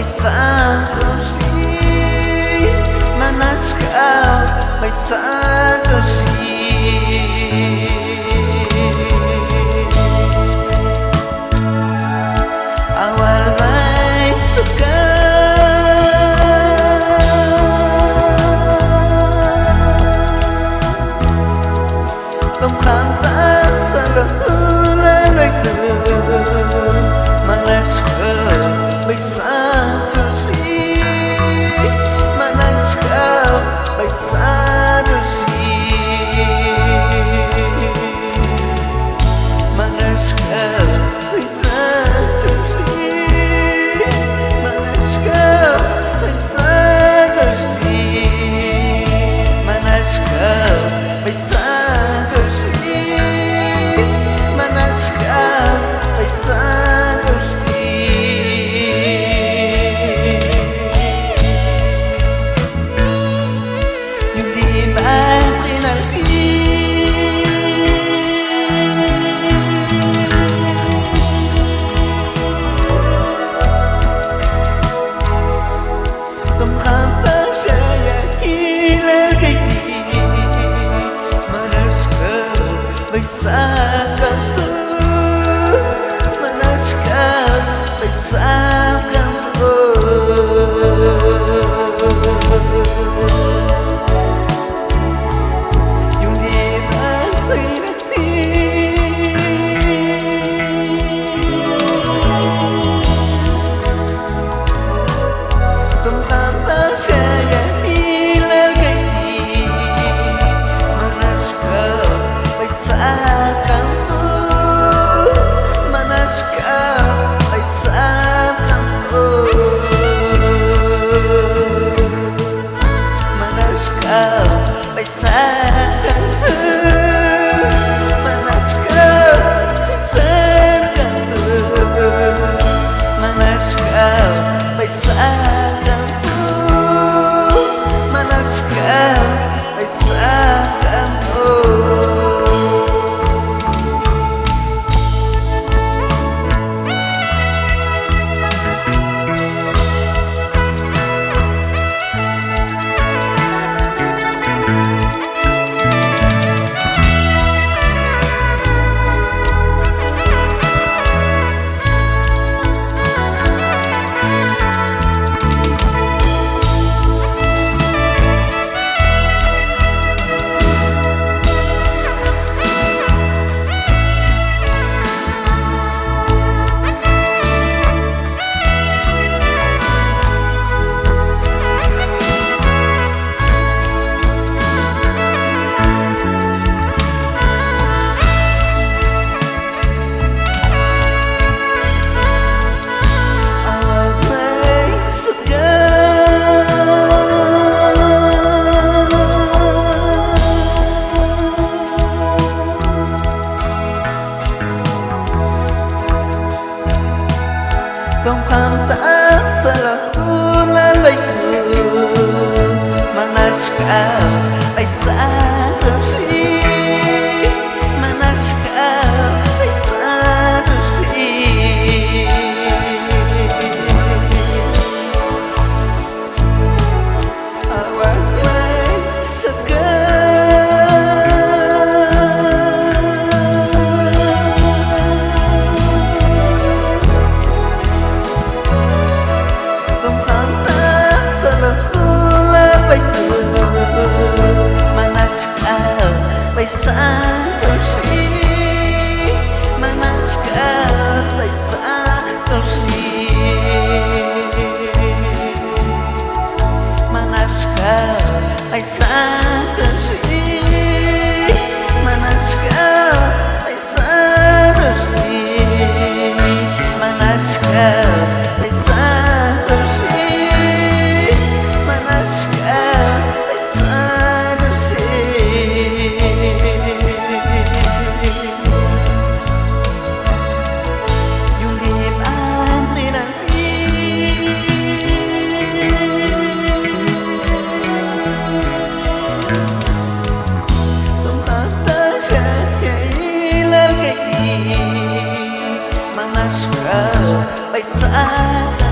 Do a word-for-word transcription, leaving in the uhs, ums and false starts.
Santo xhi, man ax jab' b'ay santo xhi. A wal b'ay sokab'. Tom jantaq tzalojunal b'ay tu', man ax jab' b'ay santo xhi, man ax jab' b'ay santo xhi, man ax jab' b'ay santo xhi, man ax jab' b'ay santo xhi, man ax jab' b'ay santo xhi, man ax jab' b'ay santo xhi. Yun ti' b'ay q'inal ti'. Tom jantaq xa ya'ilal kayti', man ax jab' b'ay satkan tu', man ax jab' b'ay satkan tu'. Yun ti' b'ay q'inal ti'. Tom jantaq xa ya'ilal kayti', man ax jab' b'ay satkan tu', man ax jab' b'ay satkan tu', man ax jab' b'ay satkan tu', man ax jab' b'ay satkan tu', man ax jab' b'ay satkan tu', man ax jab' b'ay satkan tu'. Tom jantaq tzalojunal b'ay tu', man ax jab' b'ay satkan tu' xhi, man ax jab' b'ay satkan tu' xhi. Tom jantaq xa ya'ilal kayti', man ax jab' b'ay satkan